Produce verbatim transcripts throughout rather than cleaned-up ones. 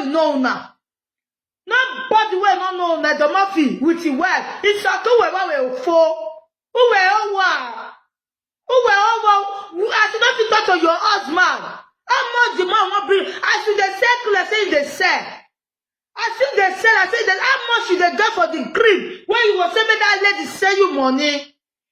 know una. Nobody wey no know una, Edo Murphy with him wife. It's a two wey wey fo. Who were over? Who were over? As you don't fit talk to your husband. How much the man wan bring? As you dey sell clothes, say you dey sell. As you dey sell, I say that how much you dey get for the cream? When you go say make that lady sell you money.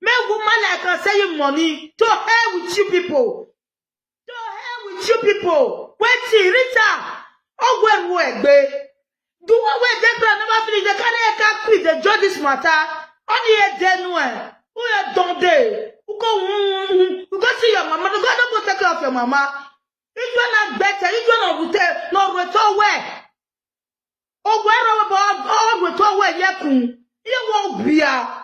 Make woman like her sell you money. To hell with you people. To hell with you people. Wetin, Rita? Ogweru Egbe. The one wey dey ground never finish. They carry a car quick. They judge this matter. Only a day no eh. Who you don dey? Who go? Who go see your mama? Go don go take care of your mama. If you not better, if you not rute, not rute away. Ogweru Egbe, not rute away. Yekun. You won't be a.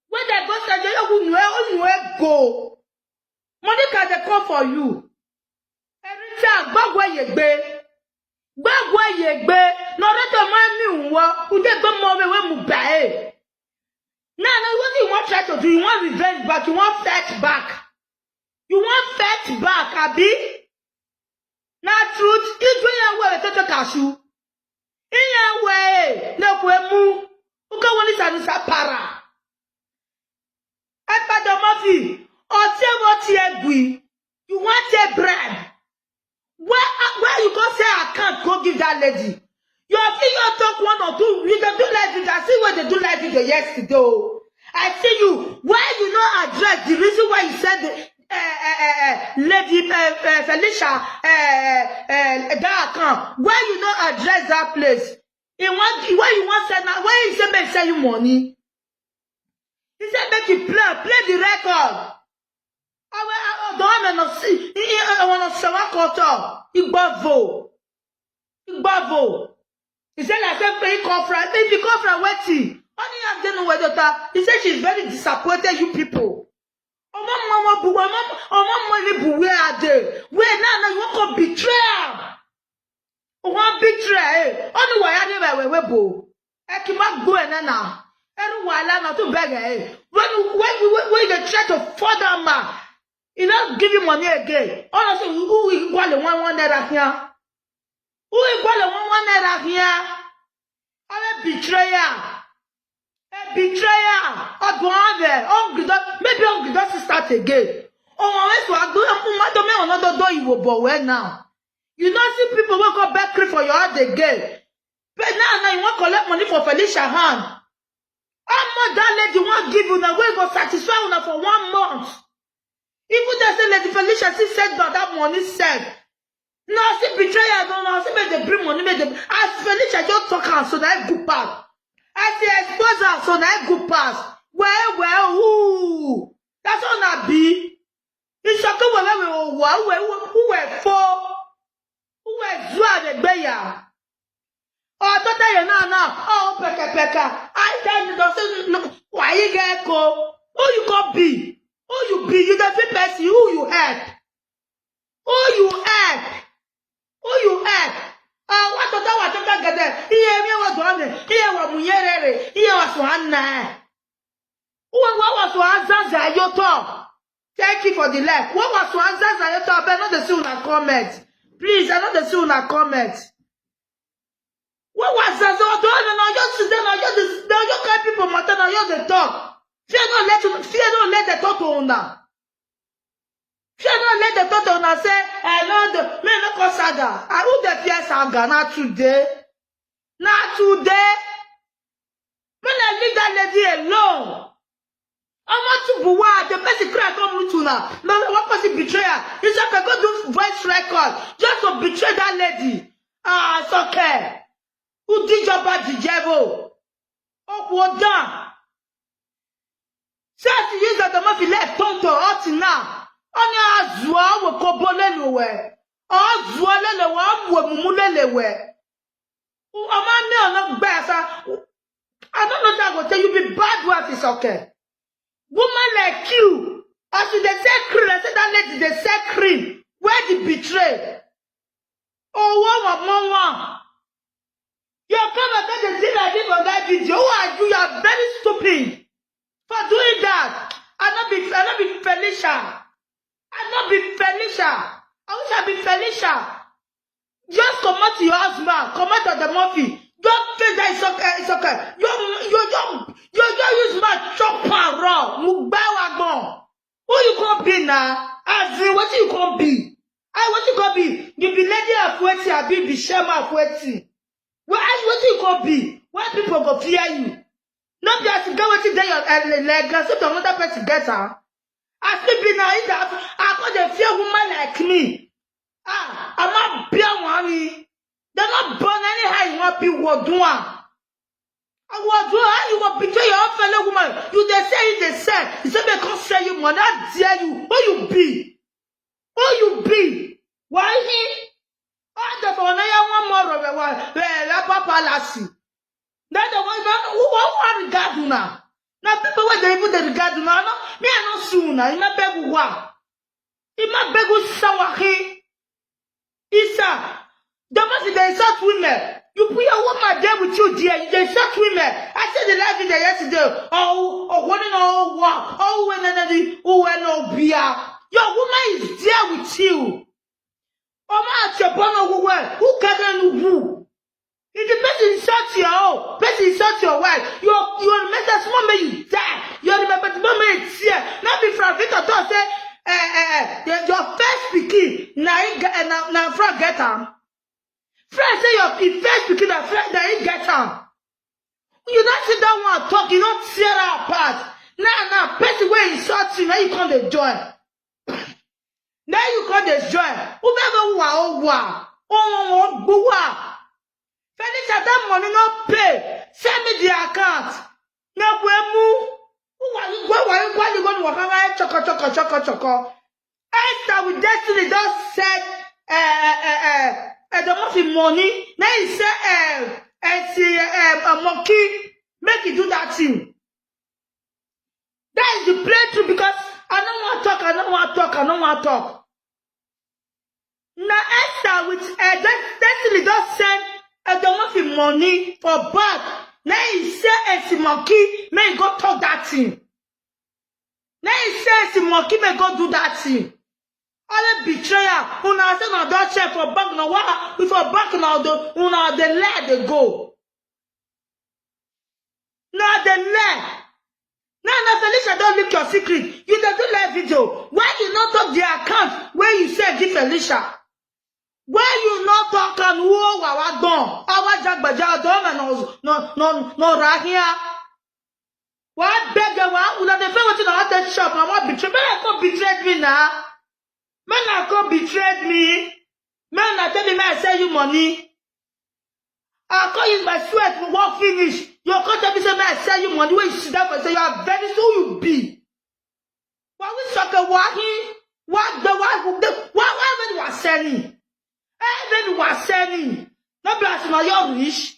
When they go say you who know who know go. Monica dey come for you. Erita, gbogbo yegbe. Gbogbo yegbe. No rete mo mi unwo. Ude gbo mo we we mu ba e. Now, now what you want try to do? You want revenge back. You want fight back. You want fight back, abi? Na truth. If you yan we to take asu. Iyan we na kwe mu. Uka woni sanu sapara. Edo Murphy, or say what you agree. You want a bribe. Where, where you go say I can't go give that lady? You fit you talk one or two. You dey do live video. I see where they do live video yesterday. Oh. I see you. Why you no address the reason why you said the, uh, uh, uh, uh, lady uh, uh, Felicia uh, uh, that account? Why you no address that place? He want why you want send now? Why you say make send you money? He said make you play, play the record. Awe ọdọ ọmọ náà sí, I want to say what culture. Igbavo. Igbavo. He said like say he come from, if he come from wetin? Only have they know where daughter. He said she's very disappointed, you people. Ọmọ mama bu ọmọ ọmọ mama ni bu where are they? Where now now you want to betray am? You want betray eh? Only why are they where where bo? Ẹ kì í má gbọ́ ẹ̀ náà nà. Ẹrú wàhálà náà tún bẹ̀rẹ̀ ẹ̀. When when when when they try to fall down man, he not give you money again. Honestly, who will call the one one naira here? Who will call the one one naira here? I'm a betrayer. A betrayer. Ọdún ọ̀rẹ́, hungry don, maybe hungry don still start again. Ọmọ rẹ̀ sọ àgbẹ̀ ọmọ tó mẹ́wọ̀n náà tó dó ìwò bọ̀ wẹ́ now. You don't see people wey go beg cream for your hand again. But now, now you wan collect money for Felicia hand. How much that lady wan give una wey go satisfy una for one month? Even they say Lady Felicia still send down that money sef. Now see betrayal, no, now see make they bring money, make they as Felicia just talk am so na e good pass. As he expose am so na e good pass. Well, well, ooh, that's all na be. Ìṣọ̀kan wẹ̀wẹ̀ wẹ̀ òwò àwẹ̀ wẹ̀ fọ́. Who were Zua the Beya? Oh, Tata Yana now. Oh, Peka Peka. I tell you, don't say no. Why you get go? Who you go be? Who you be? You the fit person. Who you help? Who you help? Who you help? Ah, what Tata, what Tata get there? Iye mi wa done. Iye wa muyerere. Iye wa so anna. Who wa wa so azaza yoto? Thank you for the like. What was one Zaza yoto? I no dey see una comment. Please, I no dey see una comment. What was Zaza? Don't know. Just sit down. Just the your kind people matter now. You dey talk. Fear no let you. Fear no let the talk to una. Fear no let the talk to una say I no the me no call saga. I who the fear saga na today. Na today. When I leave that lady alone. Ọmọ tún bù wá, the person cry come meet una. No, one person betray her. It's okay, go do voice record. Just to betray that lady. Ah, it's okay. Who did your bad the devil? Okwo down. Say as you use the mouth left turn to hot now. Only as well we kobo lelu we. As well lelu we, we mumu lele we. Ọmọ mi ọ̀nà gbẹ̀sà. I don't know that I go tell you be bad wife is okay. Woman like you, as you dey sell cream, I say that lady dey sell cream. Where the betray? Oh, one one one one. You come and make the thing like this for that video. Who are you? You are very stupid for doing that. I not be, I not be Felicia. I not be Felicia. I wish I be Felicia. Just comot your husband, comot Edo Murphy. Just say that it's okay, it's okay. You, you, you, you, you use mouth chop am raw. Mugbawagbon. Who you come be now? As in, what you come be? I what you come be? You be lady of wetin? I be be Shema of wetin? Well, I what you come be? Why people go fear you? No be as you get wetin dey your, eh, le-, leg, na so the another person get am. As me be now, if I, I come dey fear woman like me. Ah, I'm not beer one. They not born anyhow you want be what do am. I was do how you want betray your own fellow woman. You dey say you dey sell. You say they come sell you money. How dare you? Who you be? Who you be? Why he? All the for now one more of the one. Papa Lassie. That the one who who regard you now. Now people wey dey even dey regard you now. No, me I no sue now. You not beg who? Ima begu sawahi. Isa. The person they insult women. You put your woman there with you, dear. You dey insult women. I said the live video yesterday. Oh, oh, what no, what? Oh, when another, oh, when no beer. Your woman is there with you. Oma achebono who who can who? If the person insult your own, person insult your wife, you you remember small may you die. You remember small may you tear. Not be from Victor to say, eh, eh, eh, your, your first pikin, na him get, eh, na, na from get am. Friend say your, your first pikin na friend na him get am. You don't sit down one talk, you don't tear her apart. Now, now, person wey insult you, now you come dey join. Now you come dey join. Who be go wa o wa? Oh, oh, oh, wa. Felicia, that money not pay. Send me the account. Na we mu. Who wa you? Why wa you? Why you go to Wakanga? Choco, choco, choco, choco. Esther with Destiny just said, eh, eh, eh, eh, eh, the money. Now he say, eh, eh, see, eh, eh, a monkey. Make you do that thing. That is the play through because I don't want talk, I don't want talk, I don't want talk. Now Esther with, uh, Des-, Destiny just send, uh, the money for back. Now he say, eh, see monkey, may go talk that thing. Now he say, see monkey, may go do that thing. All the betrayer, una say na don check for back, na wa, we for back na the, una the lie dey go. Na the lie. Now, now Felicia don't leak your secret. You dey do live video. Why you not talk the account where you say give Felicia? Why you not talk and who wa wa don? Awa jagbaja don no no no no rahia. Why beg you? Why una dey fail wetin I take shop? I want betray. Man, I come betrayed me now. Man, I come betrayed me. Man, I tell me, man, I sell you money. I come use my sweat for work finish. You come tell me say, man, I sell you money. When you sit down for say you are very so you be. Why we suck a wahi? Why the why the why why when you are selling? Eh, when you are selling? No be as una your rich.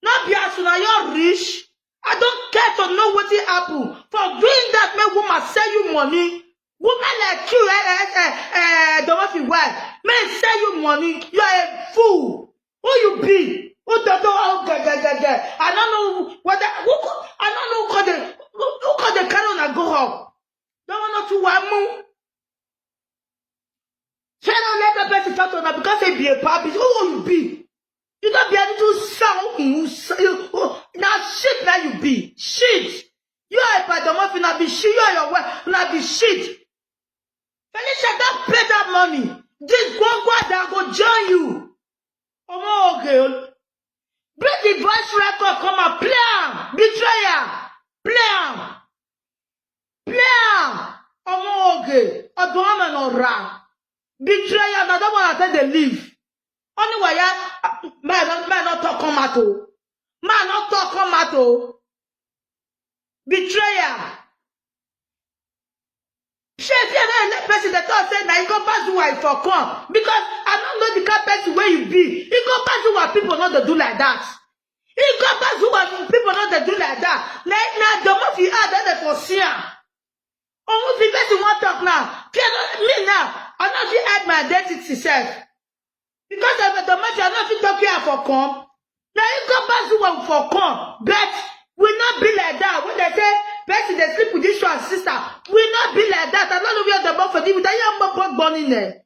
No be as una your rich. I don't care to know what it happen. For doing that, make woman sell you money. Woman like you, eh, eh, eh, eh, the one you wear, men sell you money. You are a fool. Who you be? Who don't know how ga, ga, ga, ga? I don't know whether who co-, I don't know who call the who, who call the carry on and go home. Don't want to one move. Try not let the person talk to her because they be a public. Who you be? You don't be able to sound. You, you, you, now shit now you be shit. You are a bad enough. Now be shit. You are your wife. Now be shit. Felicia, don't pay that money. This one go that go join you. Omo oge. Bring the voice record, come and play am. Betrayer. Play am. Play am. Omo oge. Odoame no ra. Betrayer, na that one I tell they leave. Only why I, man, man not talk come out o. Man not talk come out o. Betrayer. Shey if you no let person dey talk say na you go pass who I for come because I no know the kind person wey you be. You go pass who our people no dey do like that. You go pass who our people no dey do like that. Na na the more you add, then they for see am. Almost the person wan talk now. Fear no, me now, I no fit hide my identity sef. Because of the message, I no fit talk here for come. Now you go pass who I for come, but we not be like that. When they say person they sleep with this one sister, we not be like that. I don't know where the boy for deal with that young boy born in there.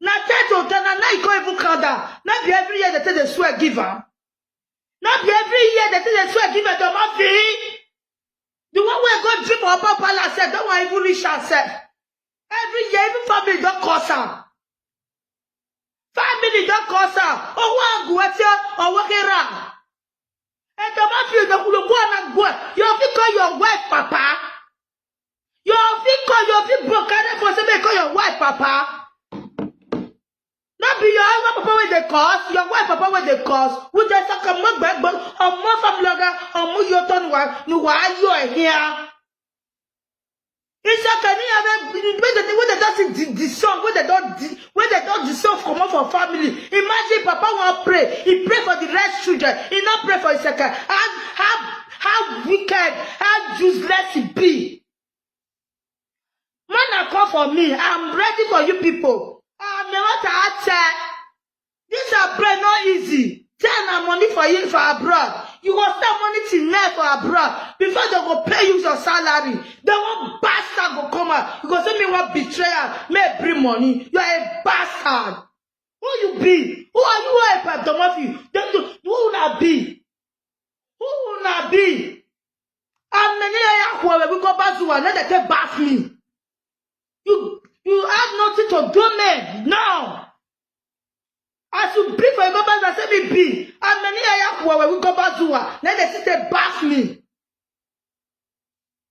Na ten to ten, na now you come even calm down. No be every year they take dey swear give am. No be every year they take dey swear give Edo Murphy. The one wey go dream of Oba Palace sef, that one even reach am sef. Every year, even family don curse am. Family don curse am. Owo agu wetin Owo kera. Edo Murphy, you go na go. You fit call your wife papa. You fit call, you fit book carry for say make you call your wife papa. No be your husband papa wey dey curse, your wife papa wey dey curse. We dey talk am, mo gbagbo, omo family oga, omo yo to nuwa, nuwa yo here. It's okay, me have a, wey dey, wey dey don see the, the song, wey dey don the, wey dey don the song comot for family. Imagine papa wan pray, he pray for the rest children, he no pray for his second. How, how, how wicked, how useless he be. Man, I call for me. I'm ready for you people. I'm a what I tell. This abroad not easy. Ten na money for you for abroad. You go spend money till night for abroad. Before they go pay you your salary, they one bastard go come out. You go say me one betrayer, me bring money. You are a bastard. Who you be? Who are you? Who are Edo Murphy? Don't you, who una be? Who una be? Amene ya ya kuwa we go bazuwa, let them take bath me. You, you have nothing to do me now. As you be for Igbo Bazuwa, say me be. Amene ya ya kuwa we go bazuwa, let them sit and bath me.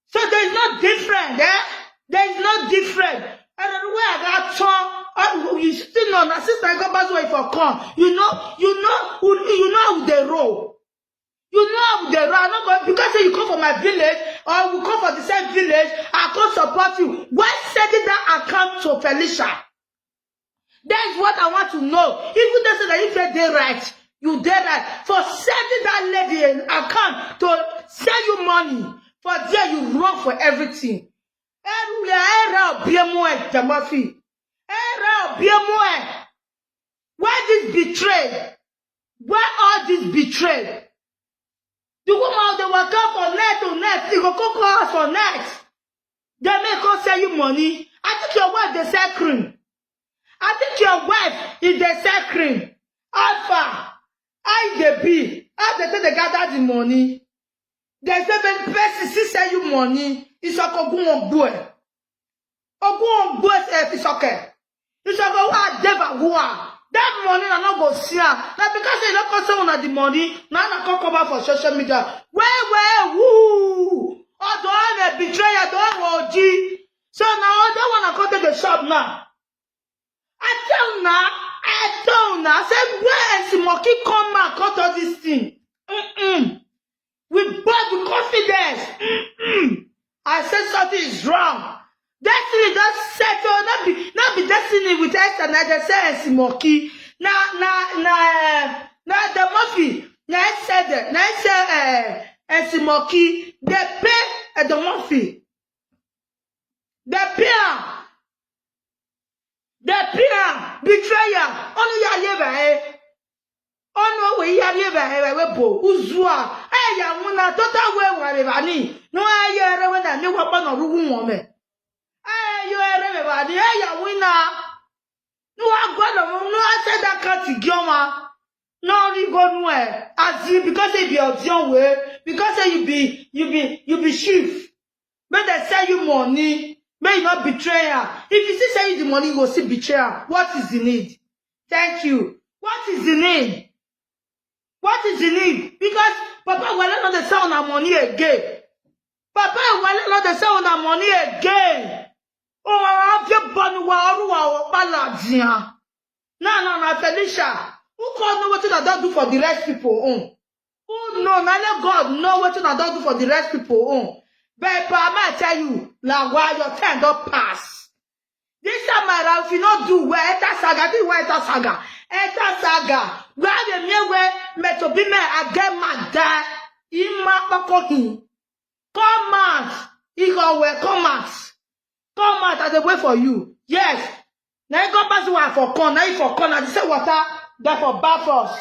So there is no different, eh? There is no different. And then where I got turn, oh, you still know, na sister Igbo Bazuwa if I come. You know, you know, you, you know how they roll. You know how they roll. I'm not going, because say you come from my village, or we come from the same village, I come support you. Why sending that account to Felicia? That is what I want to know. Even they say that if you dey right, you dey right. For sending that lady an account to send you money, for there you wrong for everything. Erule, era obiemo e, Edo Murphy. Era obiemo e. Why this betrayal? Why all this betrayal? The woman dey waka for net to net, e go come call us for net. They make us sell you money. I think your wife dey sell cream. I think your wife is dey sell cream. Alpha, how e dey be? How they take dey gather the money? They say when person still sell you money, it's a kogun ogbo e. Ogun ogbo e, it's okay. It's okay, wa deva wa. That money na no go see am. Na because say you no come send una the money, na na come come out for social media. Where, where, who? Odo a na betrayer, Odo a oji. So now that one I come take the shop now. I tell una, I tell una, I say where Smoky come out, cut all this thing. Mm-mm. We bought with confidence. Mm-mm. I said something is wrong. Destiny don settle. Not be, not be Destiny with Esther. Na dey sell Smoky. Na, na, na, eh, na Edo Murphy. Na I said that. Na I said, eh, eh, Smoky. They pay Edo Murphy. They pay am. They pay am. Betrayer. Onu ya ye ba e. Onu we ya ye ba e we bo. Uzua. E ya muna tota we wa re ba ni. No a ye re we na ni wa pa no rugu mo me. E yo re me ba ni. E ya wina. No a go no, no a se da ka ti gioma. No ri go nu e. As you, because say be odion way. Because say you be, you be, you be chief. Make they sell you money. Make you not betray her. If you still sell you the money, you go still betray her. What is the need? Thank you. What is the need? What is the need? Because Papa Wale no dey sell una money again. Papa Wale no dey sell una money again. Oh, I have your body wa oruwa o pala dia. Na, na, na Felicia. Who come know wetin I don do for the rest people own? Who know? Na only God know wetin I don do for the rest people own. But Papa, I tell you, la wa, your time don pass. This time around, if you no do well, enter saga. This one enter saga. Enter saga. Where the mere way me to be me, I get mad die. Ima kpako him. Come out. He go well, come out. Come out, I dey wait for you. Yes. Na you go pass one for corner, na you for corner. They say water, that for bath us.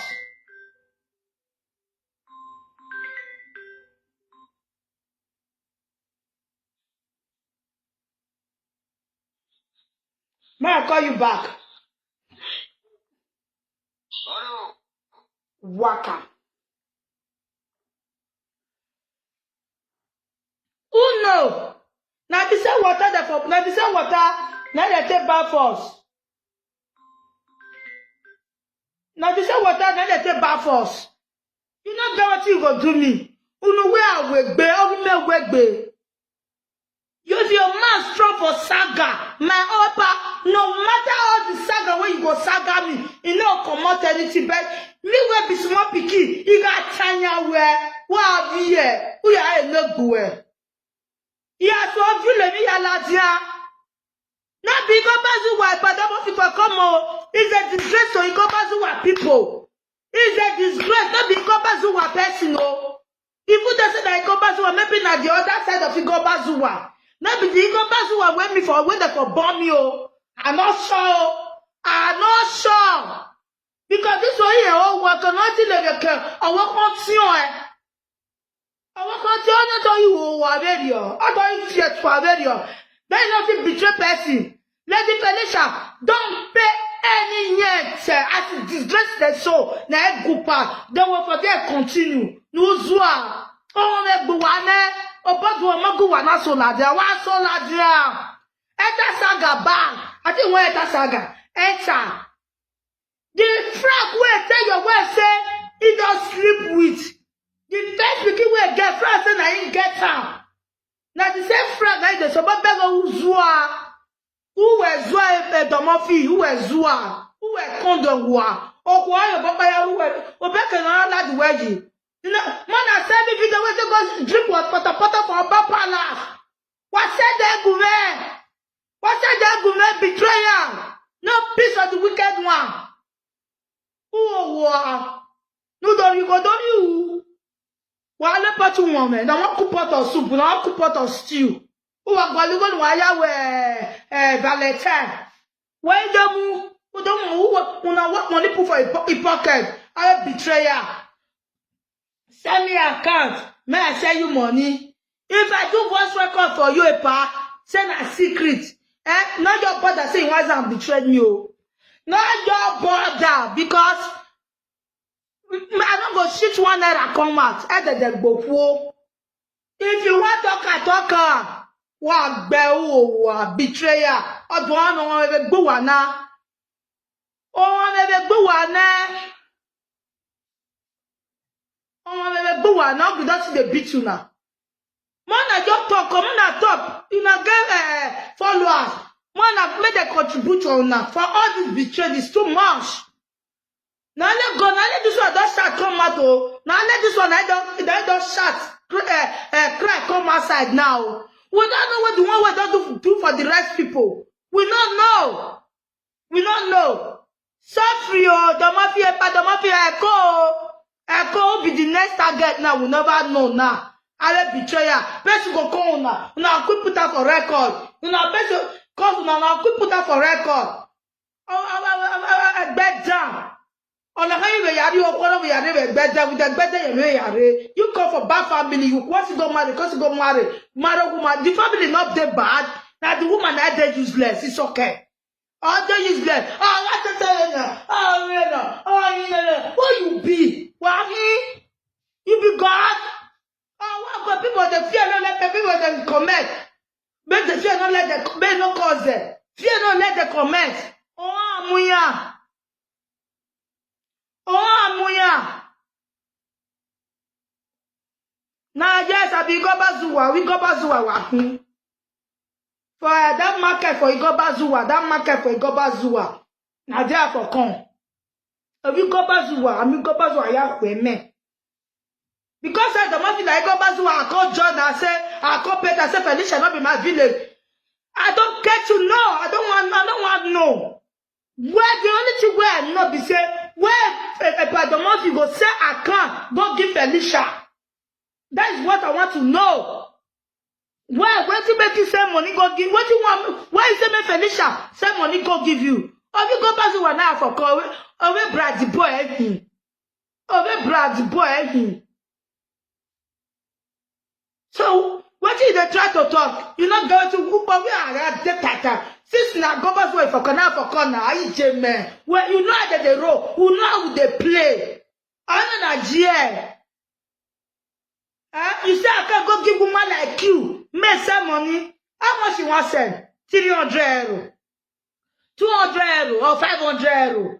May I call you back? Waka. Who know? Na the same water that for na the same water na dey take baff us. Na the same water na dey take baff us. You no get wetin you go do me. Unu wey awegbe, orume wegbe. Use your mouth strong for saga. My opa, no matter all the saga wey you go saga me, e no comot anything. But me wey be small pikin, e ga tanya well. Wa vie, u ya e no gbuwe. Ya so ojú lèmi ya ladia. No be Igobazuwa, Ibadan people come o. It's a disgrace to Igobazuwa people. It's a disgrace, no be Igobazuwa person o. If you dey say na Igobazuwa, maybe na the other side of Igobazuwa. No be the Igobazuwa wey me for wey dey for born me o. I no sure o. I no sure. Because this one here, oh, what can I tell you? Ọwọ́ kan tí ò ẹ́. Ọwọ́ kan tí ó ní tó ìwò wà very o. Ó tó ìfì ẹ̀tù wà very o. Bẹ́ẹ̀ ló ti betray person. Lady Felicia, don't pay any yet. As it disgrace the soul. Na e go pa. Then we for there continue. N'uzua. Oh, me go one. Obodo ọmọ go one so la dia. Wa so la dia. Enter saga bag. I think we enter saga. Enter. The frock wey tell your wife say he don sleep with the first pikin wey get frock say na him get am. Na the same frock na him dey support beg Uzua. Uwe zua edomofi, uwe zua, uwe kondo wa. Okwa yo baba ya uwe, obeke na ala the way. You know, man, I said if you don't want to go drink water, pata pata for Oba Palace. Wase de gume. Wase de gume betrayal. No peace of the wicked one. Uwa. No dori go dori u. Wa le pot one me. Na one cook pot of soup, na one cook pot of stew. Uwa gwalugo no wa ya we eh Valentine. When dem u dem u wa una wa money put for a pocket. I betrayal. Send me account. May I send you money. If I do voice record for you, Epa, say na secret. Eh? Not your brother say he wants and betrayed me. Oh. Not your brother because I don't go shit one naira come out. Eh, they, they go poor. If you want talk, I talk. Ah. Wa gbe o wa betrayer. Odo anu won be gbo wa na. O won be gbo wa na. Omo bebe gbuwa na we don see dey beat una. More na just talk, come una talk. Una get uh, followers. More na make dem contribute to una for all this betrayal is too much. Na only God, na only this one don shout come out o. Na only this one na don na don shout cry, uh, uh, cry come outside now. We don't know what the one wey don do, do for the rest people. We no know. We no know. Suffering o, Domofi Epa, Domofi Eko o. Eko will be the next target now. We never know now. Are betrayer. Person go call una. Una quick put am for record. Una person cause una una quick put am for record. Oh, oh, oh, oh, oh, oh, egbe down. Ona how you yari o kono we yari we egbe down with egbe down you yari. You come for bad family. You want to go marry, cause you go marry. Marry woman. The family not dey bad. Now the woman that dey useless. It's okay. All the useless. Oh, what to tell you now? Oh, you know. Oh, you know. What you be? What me? You be God? Oh, what God? People the fear no let the people them comment. Make the fear no let the make no cause them. Fear no let the comment. Oh, amuya. Oh, amuya. Na yes, I be Igobazuwa. We Igobazuwa wa. Hmm. For uh, that market for Igobazuwa, that market for Igobazuwa. Na there for come. If Igobazuwa, I mean Igobazuwa ya kweme. Because I don't feel like Igobazuwa, I call John, I say, I call Peter, I say Felicia, not be my village. I don't get to know. I don't want. I don't want to know. Where the only thing where I know be say where Epadomofi go say I can go give Felicia. That is what I want to know. Why wetin make you send money go give wetin wan why you say make Felicia send money go give you? Obi go pass you one hour for call owe brad boy ehin owe brad boy ehin. So Wetin you dey try to talk? You no get wetin who but we are at the tata. Since na government wey for corner for corner, I J men. Well, you know how they dey roll, you know how they play. I know na G L. Eh? You say I can go give woman like you, make sell money. How much you want sell? Three hundred euro, two hundred euro, or five hundred euro.